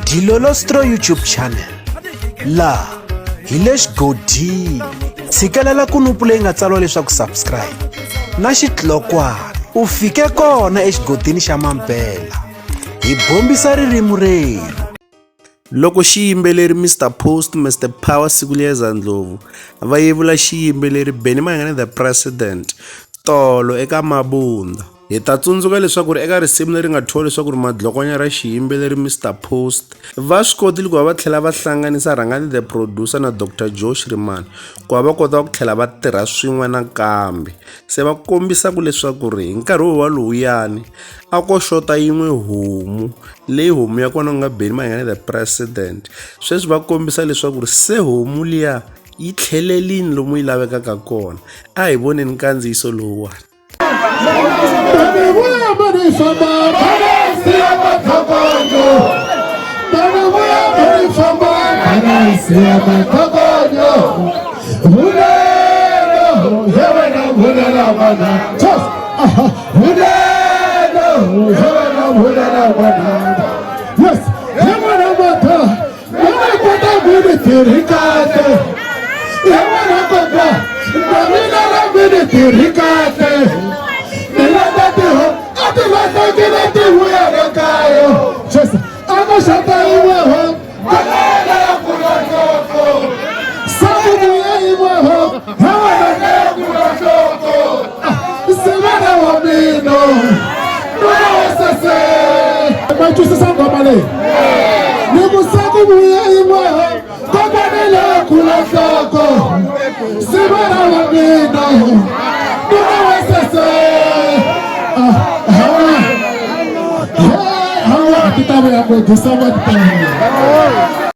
Dilolostro YouTube channel laha hi le xigodini tshikelela kunupu leyi nga tsariwa leswaku subscribe na xitlokwana u fike kona exigodini xa mampela hi bombisa ririmi rerhu. Loko xiyimbeleri Mister Post Mister Power Sikuliyeza Ndlovu va yevula xiyimbeleri Benny Mayengani The President tolo eka Mabunda. Hi ta tsundzuka leswaku ri eka risimu leri nga thyiwa leswaku ri Madlokonya ra xiyimbeleri Mister Post va swi kotile ku va va tlhela va hlanganisa Rhangani The Producer na Doctor Joe Shirimani ku va va kota ku tlhela va tirha swin'we nakambe. Se va kombisa ku leswaku ri hi nkarhi wa lowuyani a ko xota yin'we homu leyi homu ya kona ku nga Benny Mayengani The President. Sweswi va kombisa leswaku ri se homu liya yi tlhelelini lomu yi lavekaka kona. A hi voneni nkandziyiso lowuwani. Yes, tirhi kahle ya n'wana kokwa na mina ra mini tirhi kahle ni lata tiho a ti lahlekile ti vuya le kaya jesu a ku xata yin'we ho manana ya kula nhloko saku vuya yin'we ho ha manana ya kula nhloko sivana wa mina nuna wa sese ma twisisa nghoma leyi ni ku se ku vuye yin'we kokwana leyi kula nhloko sivana wa mina nuna wa sese hawa ti ta vuya ngopfu sava ti ta vuya.